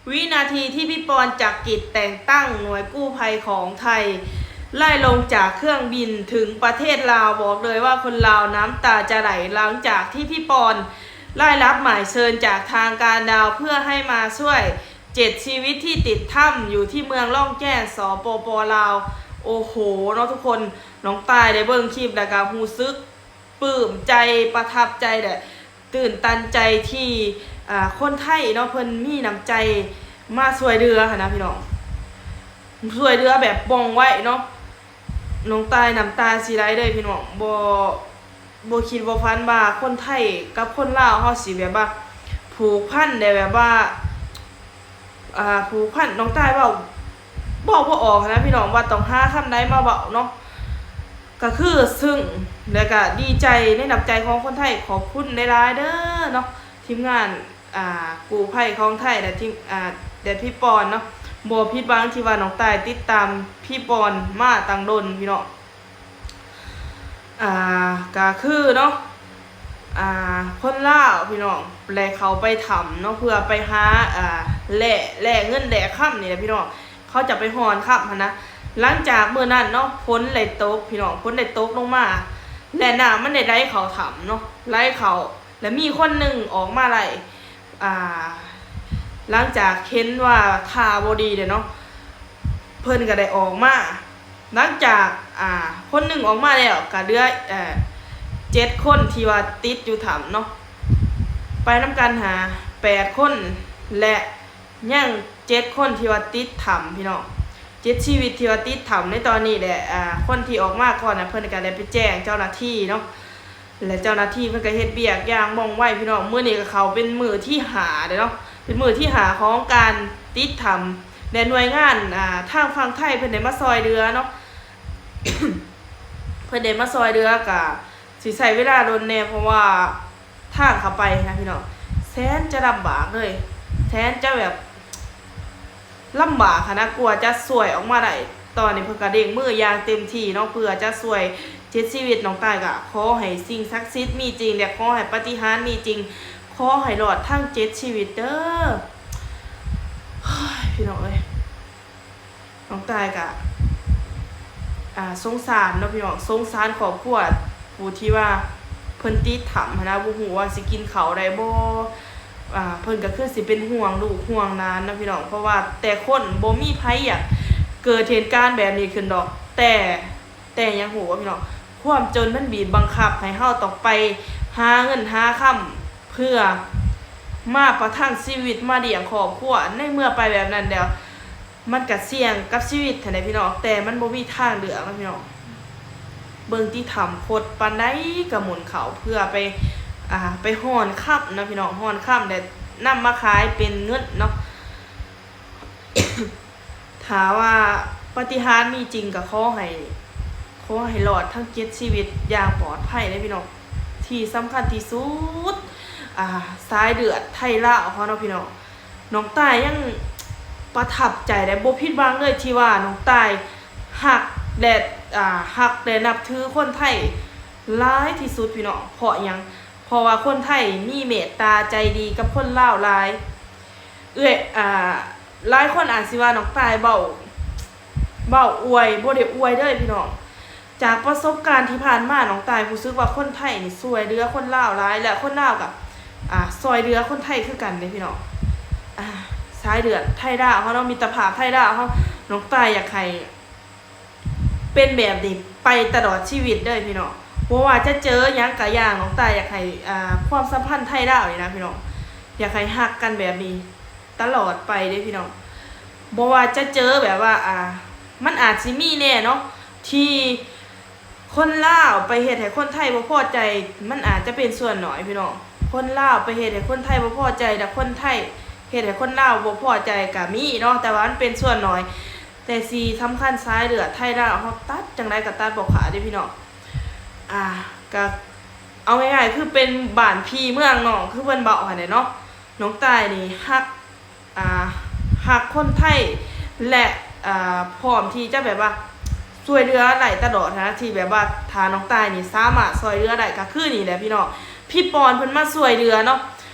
ວິນາທີທີ່ພີ່ປອນ ຈັກກິດ ແຕ່ງຕັ້ງໜ່ວຍກູ້ໄພຂອງໄທ ໄລ່ລົງຈາກເຄື່ອງບິນເຖິງປະເທດລາວ, ບອກເລີຍວ່າຄົນລາວນ້ຳຕາຈະໄຫຼ ຫຼັງຈາກທີ່ພີ່ປອນໄດ້ຮັບໝາຍເຊີນຈາກທາງການລາວ ເພື່ອໃຫ້ມາຊ່ວຍເຈັດຊີວິດທີ່ຕິດຖ້ຳຢູ່ທີ່ເມືອງລ່ອງແຈ້ງ ສປປ ລາວ. ໂອ້ໂຫເນາະທຸກຄົນ, ນ້ອງຕ່າຍໄດ້ເບິ່ງຄລິບແລ້ວກໍຮູ້ສຶກ ປຶ້ມໃຈ ປະທັບໃຈ ແລະ ຕື່ນຕັນໃຈທີ່ ອ່າ ຄົນໄທເນາະ ເພິ່ນມີນ້ຳໃຈມາຊ່ວຍເຫຼືອຫັ້ນນະພີ່ນ້ອງ, ຊ່ວຍເຫຼືອແບບວ່ອງໄວເນາະ. ນ້ອງຕ່າຍນ້ຳຕາຊິໄຫຼເລີຍພີ່ນ້ອງ, ບໍ່ ບໍ່ຄິດບໍ່ຝັນວ່າຄົນໄທກັບຄົນລາວເຮົາຊິແບບວ່າຜູກພັນໄດ້ແບບວ່າ ອ່າ ຜູກພັນ, ນ້ອງຕ່າຍເວົ້າ ເວົ້າບໍ່ອອກຫັ້ນນະພີ່ນ້ອງ ວ່າຕ້ອງຫາຄຳໃດມາເວົ້າເນາະ. ກໍຄືຊຶ້ງ ແລະ ກໍດີໃຈໃນນ້ຳໃຈຂອງຄົນໄທ. ຂອບຄຸນຫຼາຍໆເດີເນາະ ທີມງານ ອ່າ ກູ້ໄພຂອງໄທ ແລະ ທີມ ອ່າ ແລະ ພີ່ປອນເນາະ. ບໍ່ຜິດຫວັງທີ່ວ່ານ້ອງຕ່າຍຕິດຕາມພີ່ປອນມາຕັ້ງດົນພີ່ນ້ອງ. ອ່າ ກະຄືເນາະ ອ່າ ຄົນລາວພີ່ນ້ອງ ແລະ ເຂົາໄປຖ້ຳເນາະ ເພື່ອໄປຫາ ອ່າ ແຮ່ ແຮ່ເງິນແຮ່ຄຳນີ້ແຫຼະພີ່ນ້ອງ, ເຂົາຈະໄປຮ່ອນຄຳຫັ້ນນະ. ຫຼັງຈາກມື້ນັ້ນເນາະ ຝົນໄດ້ຕົກພີ່ນ້ອງ, ຝົນໄດ້ຕົກລົງມາ ແລະ ນ້ຳມັນໄດ້ໄຫຼເຂົ້າຖ້ຳເນາະ, ໄຫຼເຂົ້າ ແລະ ມີຄົນໜຶ່ງອອກມາໄລ່ ອ່າ ຫຼັງຈາກເຫັນວ່າທ່າບໍ່ດີແລ້ວເນາະ ເພິ່ນກໍໄດ້ອອກມາ. ຫຼັງຈາກ ອ່າ ຄົນໜຶ່ງອອກມາແລ້ວ ກໍເຫຼືອ ເອີ ເຈັດຄົນທີ່ວ່າຕິດຢູ່ຖ້ຳເນາະ, ໄປນຳກັນຫາແປດຄົນ ແລະ ຍັງເຈັດຄົນທີ່ວ່າຕິດຖ້ຳພີ່ນ້ອງ, ເຈັດຊີວິດທີ່ວ່າຕິດຖ້ຳໃນຕອນນີ້ແຫຼະ. ອ່າ ຄົນທີ່ອອກມາກ່ອນນະ ເພິ່ນກໍໄດ້ໄປແຈ້ງເຈົ້າໜ້າທີ່ເນາະ ແລະ ເຈົ້າໜ້າທີ່ເພິ່ນກໍເຮັດວຽກຢ່າງວ່ອງໄວພີ່ນ້ອງ. ມື້ນີ້ກໍເຂົ້າເປັນມື້ທີຫ້າແລ້ວເນາະ, ເປັນມື້ທີຫ້າຂອງການຕິດຖ້ຳ ແລະ ໜ່ວຍງານ ອ່າ ທາງຝັ່ງໄທເພິ່ນໄດ້ມາຊ່ອຍເຫຼືອເນາະ, ເພິ່ນໄດ້ມາຊ່ອຍເຫຼືອ ກະຊິໃຊ້ເວລາດົນແດ່ ເພາະວ່າທາງເຂົ້າໄປນະພີ່ນ້ອງ ແສນຈະລຳບາກເລີຍ, ແສນຈະແບບ ລຳບາກຫັ້ນນະ ກວ່າຈະຊ່ວຍອອກມາໄດ້. ຕອນນີ້ເພິ່ນກໍເລັ່ງມືຢ່າງເຕັມທີ່ເນາະ ເພື່ອຈະຊ່ວຍເຈັດຊີວິດ. ນ້ອງຕ່າຍກໍຂໍໃຫ້ສິ່ງສັກສິດມີຈິງ ແລະ ຂໍໃຫ້ປາຕິຫານມີຈິງ, ຂໍໃຫ້ລອດທັງເຈັດຊີວິດເດີ. ໂອ້ຍ ພີ່ນ້ອງເອີຍ, ນ້ອງຕ່າຍກໍ ອ່າ ສົງສານເນາະພີ່ນ້ອງ, ສົງສານຄອບຄົວຜູ້ທີ່ວ່າເພິ່ນຕິດຖ້ຳຫັ້ນນະ, ບໍ່ຮູ້ວ່າຊິກິນເຂົ້າໄດ້ບໍ່. ອ່າ ເພິ່ນກໍຄືຊິເປັນຫ່ວງລູກຫ່ວງຫຼານເນາະພີ່ນ້ອງ, ເພາະວ່າແຕ່ຄົນບໍ່ມີໃຜຢາກເກີດເຫດການແບບນີ້ຂຶ້ນດອກ, ແຕ່ ແຕ່ຫຍັງຮູ້ບໍ່ພີ່ນ້ອງ, ຄວາມຈົນມັນບີບບັງຄັບໃຫ້ເຮົາຕ້ອງໄປຫາເງິນຫາຄຳ ເພື່ອມາປະທັງຊີວິດ ມາລ້ຽງຄອບຄົວ. ໃນເມື່ອໄປແບບນັ້ນແລ້ວ ມັນກະສ່ຽງກັບຊີວິດຫັ້ນແຫຼະພີ່ນ້ອງ, ແຕ່ມັນບໍ່ມີທາງເລືອກນະພີ່ນ້ອງ. ເບິ່ງຕິ ຖ້ຳຄົດປານໃດກະໝຸ່ນເຂົ້າ ເພື່ອໄປ ອ່າ ໄປຮ່ອນຄຳນະພີ່ນ້ອງ, ຮ່ອນຄຳ ແລະ ນຳມາຂາຍເປັນເງິນເນາະ. ຖ້າວ່າປາຕິຫານມີຈິງ ກໍຂໍໃຫ້ ຂໍໃຫ້ລອດທັງເຈັດຊີວິດຢ່າງປອດໄພເດີພີ່ນ້ອງ. ທີ່ສຳຄັນທີ່ສຸດ ອ່າ ສາຍເລືອດໄທລາວເຮົາເນາະພີ່ນ້ອງ, ນ້ອງຕ່າຍຍັງປະທັບໃຈ ແລະ ບໍ່ຜິດຫວັງເລີຍ ທີ່ວ່ານ້ອງຕ່າຍຮັກ ແລະ ອ່າ ຮັກ ແລະ ນັບຖືຄົນໄທຫຼາຍທີ່ສຸດພີ່ນ້ອງ. ເພາະຫຍັງ? ເພາະວ່າຄົນໄທມີເມດຕາໃຈດີກັບຄົນລາວຫຼາຍ. ເອື້ອຍ ອ່າ ຫຼາຍຄົນອາດຊິວ່ານ້ອງຕ່າຍເວົ້າ ເວົ້າອວຍ, ບໍ່ໄດ້ອວຍເດີພີ່ນ້ອງ. ຈາກປະສົບການທີ່ຜ່ານມາ ນ້ອງຕ່າຍຮູ້ສຶກວ່າຄົນໄທນີ້ຊ່ວຍເຫຼືອຄົນລາວຫຼາຍ ແລະ ຄົນລາວກໍ ອ່າ ຊ່ອຍເຫຼືອຄົນໄທຄືກັນເດ້ພີ່ນ້ອງ. ອ່າ ສາຍເລືອດໄທລາວເຮົາເນາະ, ມິດຕະພາບໄທລາວເຮົາ, ນ້ອງຕ່າຍຢາກໃຫ້ ເປັນແບບນີ້ໄປຕະຫຼອດຊີວິດເດີພີ່ນ້ອງ. ບໍ່ວ່າຈະເຈີຫຍັງກະຢ່າງ, ນ້ອງຕ່າຍຢາກໃຫ້ ອ່າ ຄວາມສຳພັນໄທລາວນີ້ນະພີ່ນ້ອງ, ຢາກໃຫ້ຮັກກັນແບບນີ້ຕະຫຼອດໄປເດ້ພີ່ນ້ອງ. ບໍ່ວ່າຈະເຈີແບບວ່າ ອ່າ ມັນອາດຊິມີແນ່ເນາະ ທີ່ຄົນລາວໄປເຮັດໃຫ້ຄົນໄທບໍ່ພໍໃຈ, ມັນອາດຈະເປັນສ່ວນໜ້ອຍພີ່ນ້ອງ. ຄົນລາວໄປເຮັດໃຫ້ຄົນໄທບໍ່ພໍໃຈ ແລະ ຄົນໄທເຮັດໃຫ້ຄົນລາວບໍ່ພໍໃຈກະມີເນາະ, ແຕ່ວ່າມັນເປັນສ່ວນໜ້ອຍ. ແຕ່ທີ່ສຳຄັນ ສາຍເລືອດໄທລາວເຮົາຕັດຈັ່ງໃດກໍຕັດບໍ່ຂາດເດ້ພີ່ນ້ອງ. ອ່າ ກໍເອົາງ່າຍໆ ຄືເປັນບ້ານພີ່ເມືອງນ້ອງ ຄືເພິ່ນເວົ້າຫັ້ນແຫຼະເນາະ. ນ້ອງຕ່າຍນີ້ຮັກ ອ່າ ຮັກຄົນໄທ ແລະ ອ່າ ພ້ອມທີ່ຈະແບບວ່າຊ່ວຍເຫຼືອໄດ້ຕະຫຼອດນະ, ທີ່ແບບວ່າຖ້ານ້ອງຕ່າຍນີ້ສາມາດຊ່ວຍເຫຼືອໄດ້ ກໍຄືນີ້ແຫຼະພີ່ນ້ອງ, ພີ່ປອນເພິ່ນມາຊ່ວຍເຫຼືອເນາະ.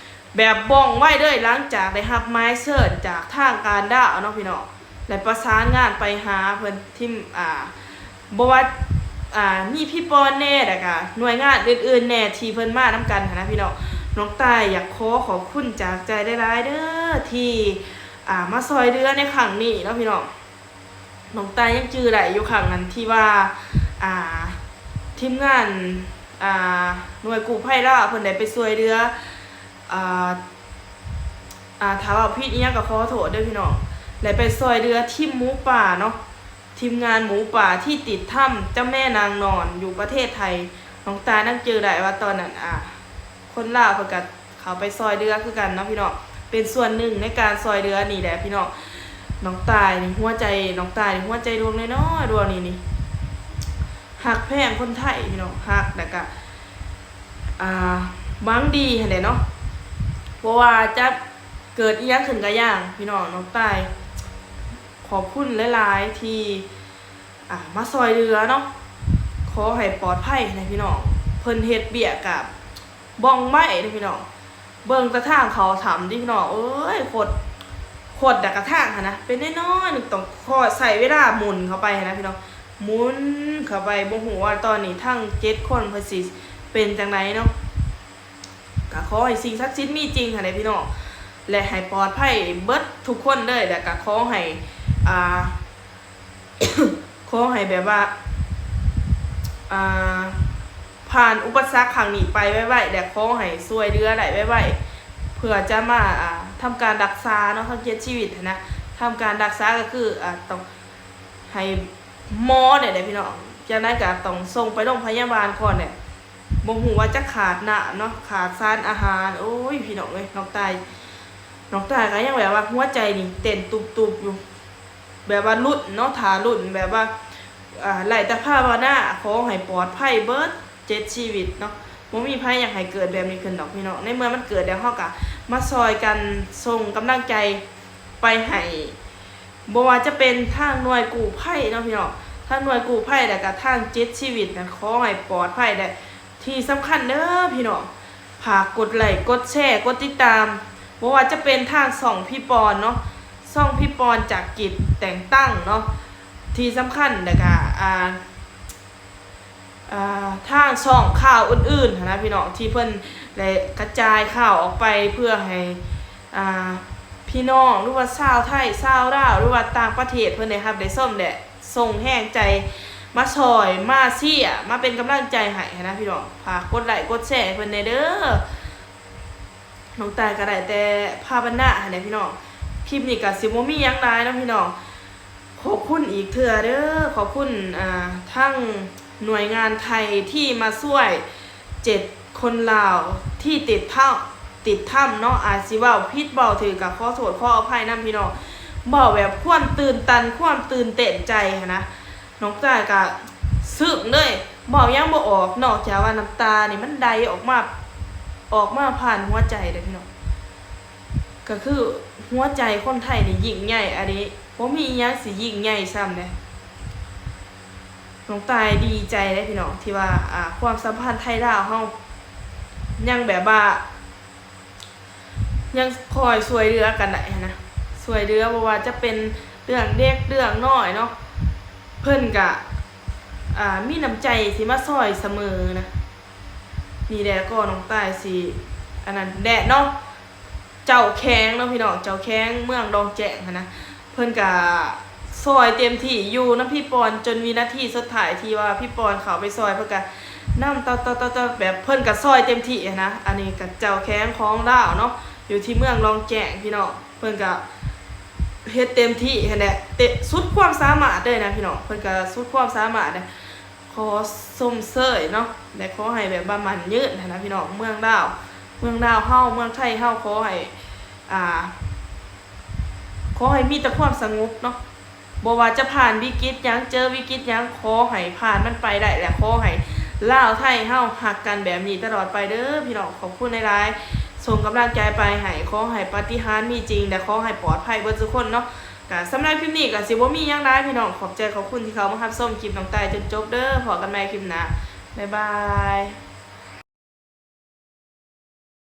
ແບບວ່ອງໄວເລີຍ ຫຼັງຈາກໄດ້ຮັບໝາຍເຊີນຈາກທາງການລາວເນາະພີ່ນ້ອງ ແລະປະສານງານໄປຫາເພິ່ນ ທີມ ອ່າ ບໍ່ວ່າ ອ່າ ມີພີ່ປອນແດ່ ແລ້ວກະໜ່ວຍງານອື່ນໆແດ່ທີ່ເພິ່ນມານຳກັນຫັ້ນນະພີ່ນ້ອງ. ນ້ອງຕ່າຍຢາກຂໍຂອບຄຸນຈາກໃຈຫຼາຍໆເດີ ທີ່ ອ່າ ມາຊ່ອຍເຫຼືອໃນຄັ້ງນີ້ເນາະພີ່ນ້ອງ. ນ້ອງຕ່າຍຍັງຈື່ໄດ້ຢູ່ຄັ້ງນັ້ນທີ່ວ່າ ອ່າ ທີມງານ ອ່າ ໜ່ວຍກູ້ໄພລາວເພິ່ນໄດ້ໄປຊ່ວຍເຫຼືອ ອ່າ ອ່າ ຖ້າເວົ້າຜິດອີ່ຫຍັງກໍຂໍໂທດເດີພີ່ນ້ອງ ແລະໄປຊ່ວຍເຫຼືອທີມໝູປ່າເນາະ ທີມງານໝູປ່າທີ່ຕິດຖ້ຳຈຳແມນາງນອນຢູ່ປະເທດໄທ. ນ້ອງຕ່າຍຍັງຈື່ໄດ້ວ່າຕອນນັ້ນ ອ່າ ຄົນລາວເພິ່ນກໍເຂົ້າໄປຊ່ອຍເຫຼືອຄືກັນເນາະພີ່ນ້ອງ ເປັນສ່ວນໜຶ່ງໃນການຊ່ອຍເຫຼືອນີ້ແຫຼະພີ່ນ້ອງ. ນ້ອງຕ່າຍນີ້ຫົວໃຈ ນ້ອງຕ່າຍນີ້ຫົວໃຈດວງນ້ອຍໆດວງນີ້ນີ້ ຮັກແພງຄົນໄທພີ່ນ້ອງ ຮັກ ແລ້ວກະ ອ່າ ຫວັງດີຫັ້ນແຫຼະເນາະ ບໍ່ວ່າຈະເກີດອີ່ຫຍັງຂຶ້ນກໍຢ່າງພີ່ນ້ອງ. ນ້ອງຕ່າຍຂອບຄຸນຫຼາຍໆທີ່ ອ່າ ມາຊ່ອຍເຫຼືອເນາະ ຂໍໃຫ້ປອດໄພນະພີ່ນ້ອງ. ເພິ່ນເຮັດວຽກກະວ່ອງໄວເດ້ພີ່ນ້ອງ ເບິ່ງແຕ່ທາງເຂົ້າຖ້ຳຕິພີ່ນ້ອງເອີຍ ຄົດ ຄົດແລ້ວກະທາງຫັ້ນນະ ເປັນນ້ອຍໆ ໜຶ່ງຕ້ອງຂໍໃຊ້ເວລາໝຸ່ນເຂົ້າໄປຫັ້ນນະພີ່ນ້ອງ ໝຸ່ນເຂົ້າໄປ. ບໍ່ຮູ້ວ່າຕອນນີ້ທັງເຈັດຄົນເພິ່ນຊິເປັນຈັ່ງໃດເນາະ. ກະຂໍໃຫ້ສິ່ງສັກສິດມີຈິງຫັ້ນແຫຼະພີ່ນ້ອງ ແລະໃຫ້ປອດໄພເບິດທຸກຄົນເລີຍ ແລະກະຂໍໃຫ້ ອ່າ ຂໍໃຫ້ແບບວ່າ ອ່າ ຜ່ານອຸປະສັກຄັ້ງນີ້ໄປໄວໆ ແລະຂໍໃຫ້ຊ່ວຍເຫຼືອໄດ້ໄວໆ ເພື່ອຈະມາ ອ່າ ທຳການຮັກສາເນາະ ທັງເຈັດຊີວິດຫັ້ນນະ. ທຳການຮັກສາກໍຄື ອ່າ ຕ້ອງໃຫ້ໝໍແດ່ເດ້ພີ່ນ້ອງ ຈັ່ງໃດກໍຕ້ອງສົ່ງໄປໂຮງພະຍາບານກ່ອນແຫຼະ. ບໍ່ຮູ້ວ່າຈະຂາດນ້ຳເນາະ ຂາດສານອາຫານ ໂອ້ຍ ພີ່ນ້ອງເອີຍ ນ້ອງຕ່າຍ ນ້ອງຕ່າຍກໍຍັງແບບວ່າຫົວໃຈນີ້ເຕັ້ນຕຸບໆຢູ່ ແບບວ່າລຸ້ນເນາະ ຖ້າລຸ້ນ ແບບວ່າ ອ່າ ໄດ້ແຕ່ພາວະນາ ຂໍໃຫ້ປອດໄພເບິດເຈັດຊີວິດເນາະ. ບໍ່ມີໃຜຢາກໃຫ້ເກີດແບບນີ້ຂຶ້ນດອກພີ່ນ້ອງ ໃນເມື່ອມັນເກີດແລ້ວ ເຮົາກໍມາຊ່ອຍກັນສົ່ງກຳລັງໃຈໄປໃຫ້ ບໍ່ວ່າຈະເປັນທາງໜ່ວຍກູ້ໄພເນາະພີ່ນ້ອງ ທາງໜ່ວຍກູ້ໄພ ແລ້ວກໍທາງເຈັດຊີວິດນະ ຂໍໃຫ້ປອດໄພໄດ້. ທີ່ສຳຄັນເດີພີ່ນ້ອງ ຝາກກົດໄລ້ ກົດແຊ ກົດຕິດຕາມ ບໍ່ວ່າຈະເປັນທາງຊ່ອງພີ່ປອນເນາະ ຊ່ອງພີ່ປອນຈາກກິດແຕ່ງຕັ້ງເນາະ ທີ່ສຳຄັນ ແລ້ວກະ ອ່າ ອ່າ ທາງຊ່ອງຂ່າວອື່ນໆຫັ້ນນະພີ່ນ້ອງ ທີ່ເພິ່ນໄດ້ກະຈາຍຂ່າວອອກໄປເພື່ອໃຫ້ ອ່າ ພີ່ນ້ອງ ຫຼືວ່າຊາວໄທ ຊາວລາວ ຫຼືວ່າຕ່າງປະເທດ ເພິ່ນໄດ້ຮັບໄດ້ຊົມ ແລະ ສົ່ງແຮງໃຈມາຊ່ອຍ ມາເຊຍ ມາເປັນກຳລັງໃຈໃຫ້ຫັ້ນນະພີ່ນ້ອງ. ຝາກກົດໄລ້ກົດແຊໃຫ້ເພິ່ນແດ່ເດີ. ນ້ອງຕ່າຍກໍໄດ້ແຕ່ພາວະນາຫັ້ນແຫຼະພີ່ນ້ອງ. ຄລິບນີ້ກໍຊິບໍ່ມີຫຍັງຫຼາຍເນາະພີ່ນ້ອງ. ຂອບຄຸນອີກເທື່ອເດີ ຂອບຄຸນ ອ່າ ທັງໜ່ວຍງານໄທທີ່ມາຊ່ວຍເຈັດຄົນລາວທີ່ຕິດຖ້ຳ ຕິດຖ້ຳເນາະ. ອາດຊິເວົ້າຜິດເວົ້າຖືກກໍຂໍໂທດຂໍອະໄພນຳພີ່ນ້ອງ. ເວົ້າແບບຄວາມຕື່ນຕັນ ຄວາມຕື່ນເຕັ້ນໃຈຫັ້ນນະ. ນ້ອງຕ່າຍກະຊຶ້ງເລີຍ ເວົ້າຫຍັງບໍ່ອອກ ນອກຈາກວ່ານ້ຳຕານີ້ມັນໄຫຼອອກມາ ອອກມາຜ່ານຫົວໃຈເດ້ພີ່ນ້ອງ. ກະຄືຫົວໃຈຄົນໄທນີ້ຍິ່ງໃຫຍ່ອະເດ ບໍ່ມີອີ່ຫຍັງຊິຍິ່ງໃຫຍ່ສ່ຳເດ້. ນ້ອງຕ່າຍດີໃຈເດ້ພີ່ນ້ອງ ທີ່ວ່າ ອ່າ ຄວາມສຳພັນໄທລາວເຮົາຍັງແບບວ່າ ຍັງຄອຍຊ່ວຍເຫຼືອກັນໄດ້ຫັ້ນນະ ຊ່ວຍເຫຼືອ ບໍ່ວ່າຈະເປັນເລື່ອງເດັກເລື່ອງນ້ອຍເນາະ ເພິ່ນກະ ອ່າ ມີນ້ຳໃຈຊິມາຊ່ອຍສະເໝີນະ. ນີ້ແຫຼະກໍນ້ອງຕ່າຍຊິ ອັນນັ້ນແຫຼະເນາະ ເຈົ້າແຂວງເນາະພີ່ນ້ອງ ເຈົ້າແຂວງເມືອງດອງແຈ້ງຫັ້ນນະ ເພິ່ນກະຊ່ອຍເຕັມທີ່ຢູ່ນຳພີ່ປອນ ຈົນວິນາທີສຸດທ້າຍທີ່ວ່າພີ່ປອນເຂົ້າໄປຊ່ອຍ ເພິ່ນກະນຳຕະ ຕະ ຕະ ຕະ ແບບເພິ່ນກະຊ່ອຍເຕັມທີ່ຫັ້ນນະ. ອັນນີ້ກະເຈົ້າແຂວງຂອງລາວເນາະ ຢູ່ທີ່ເມືອງດອງແຈ້ງພີ່ນ້ອງ ເພິ່ນກະເຮັດເຕັມທີ່ຫັ້ນແຫຼະ ເຕັມ ສຸດຄວາມສາມາດເລີຍນະພີ່ນ້ອງ ເພິ່ນກະສຸດຄວາມສາມາດເລີຍ. ຂໍຊົມເຊີຍເນາະ ແລະ ຂໍໃຫ້ແບບວ່າໝັ້ນຍືນຫັ້ນນະພີ່ນ້ອງ. ເມືອງລາວ ເມືອງລາວເຮົາ ເມືອງໄທເຮົາ ຂໍໃຫ້ ອ່າ ຂໍໃຫ້ມີແຕ່ຄວາມສະຫງົບເນາະ ບໍ່ວ່າຈະຜ່ານວິກິດຫຍັງ ເຈີວິກິດຫຍັງ ຂໍໃຫ້ຜ່ານມັນໄປໄດ້ ແລະ ຂໍໃຫ້ລາວໄທເຮົາຮັກກັນແບບນີ້ຕະຫຼອດໄປເດີພີ່ນ້ອງ. ຂອບຄຸນຫຼາຍໆ ສົ່ງກຳລັງໃຈໄປໃຫ້ ຂໍໃຫ້ປາຕິຫານມີຈິງ ແລະ ຂໍໃຫ້ປອດໄພເບິດທຸກຄົນເນາະ. ກະສຳລັບຄລິບນີ້ກະຊິບໍ່ມີຫຍັງຫຼາຍພີ່ນ້ອງ ຂອບໃຈຂອບຄຸນທີ່ເຂົ້າມາຮັບຊົມຄລິບນ້ອງຕ່າຍຈົນຈົບເດີ. ພໍ້ກັນໃໝ່ຄລິບໜ້າ ບາຍບາຍ.